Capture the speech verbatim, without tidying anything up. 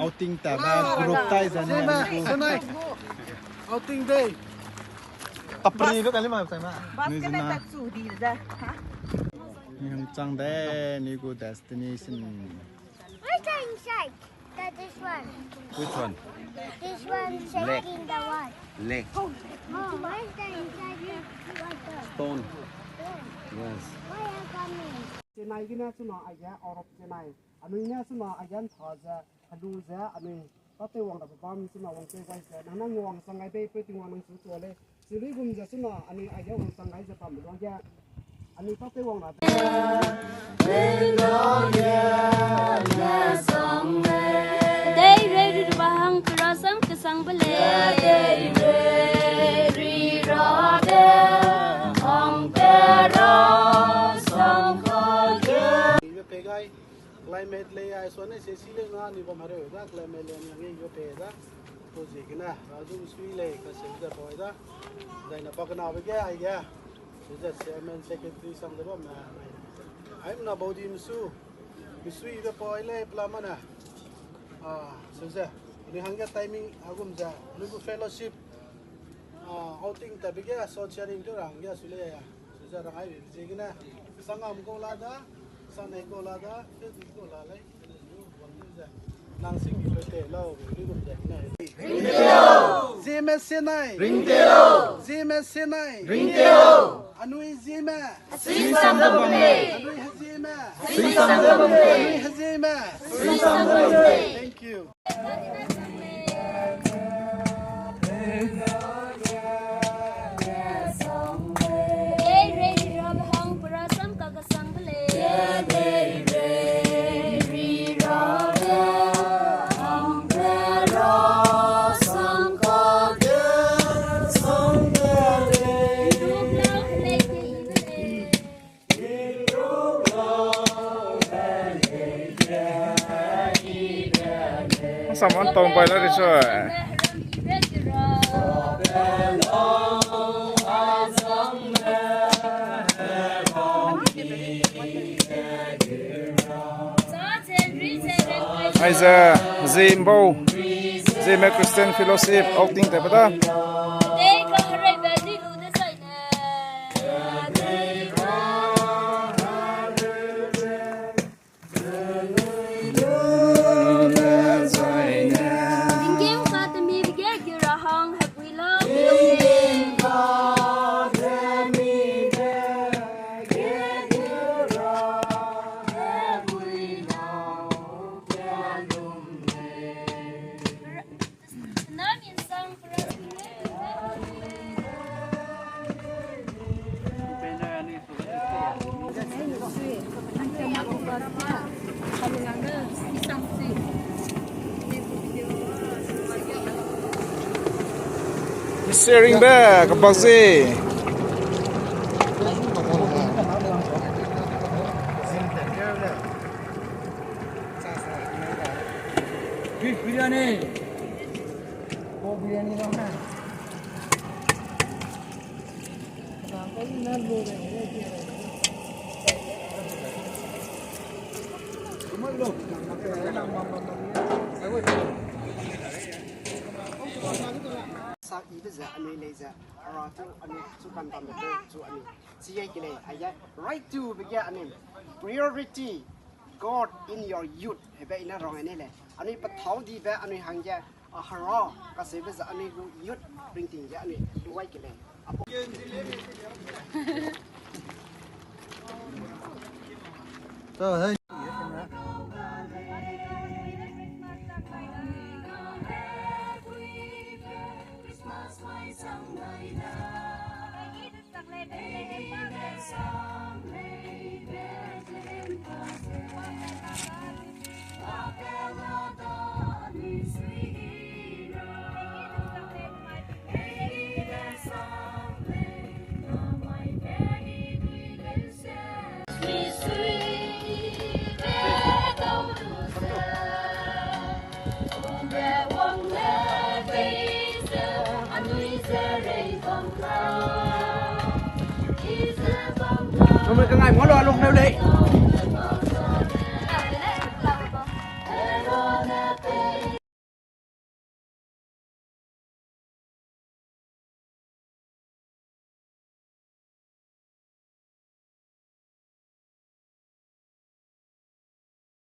Outing ta ba group tai zan. Outing day. Tapri be kali ma tai ma. Basket na tak chu di da. Ni hang chang de, ni gu destination. Where's the inside? That this one. Which one? This one shaking the one. Lake. Oh, where's the inside the water? Stone. Stone. Yes. Why are coming? Chennai gene chuna aige Europe Chennai. Anui ne chuna aige ntha ze, helu ze, anui Tatewang rabe bam chuna wangtei gai ze, nang nang wang sang gai bei pe Tingwang nang su tua lei. Sili gum ze chuna anui aige wang sang gai ze bam luage. Anui Tatewang rabe. Dei rei ri ba hang kera sam kesang bele. Dei rei ri ra de hang kera sam ka ge. Climate lei ai suane se si lei na ni bam hareu da, climate lei ni nge yo pe da. To ziegene, ra zu sui lei ka se ze poi da. Zai na pa kena be ge ai ge. Su ze chairman secretary sang de bam na. Ai na body msu. Misui be poi lei pla mana. Ah, su ze. Ni hangge timing agum ze. Ni gu fellowship. Ah, outing ta be ge, so sharing tu rang ge su lei ya. Su ze rang ai be ziegene. Sangam ko la da, sanei ko la da, Facebook ko la lei. Nang sing mi pe te lau, ni gum ze ne. Zeme Senai. Ringtelo. Zeme Senai. Ringtelo. Anui Zeme. Sing sam de bam lei. Anui Zeme. Sing sam de bam lei. Anui Zeme. Sing sam de bam lei. Thank you. Saman tong pai la ri sui. Aize Zembau, Zeme Christian Fellowship outing te peta. Sharing be, kebak ze. Biryani. Oh, biryani dong na. Sa ibe ze anui lei ze, ara chu anui chu kan bam de chu anui. Chi ai ke lei, ai ya, right to be ge anui. Priority, God in your youth. Hebe ina rang ai ne lei. Anui pethau di be anui hangge, a hera, kasebe ze anui gu youth ringting ge anui duai ke lei. Apo- Nome ka ngai mo lo, a lung leu lei.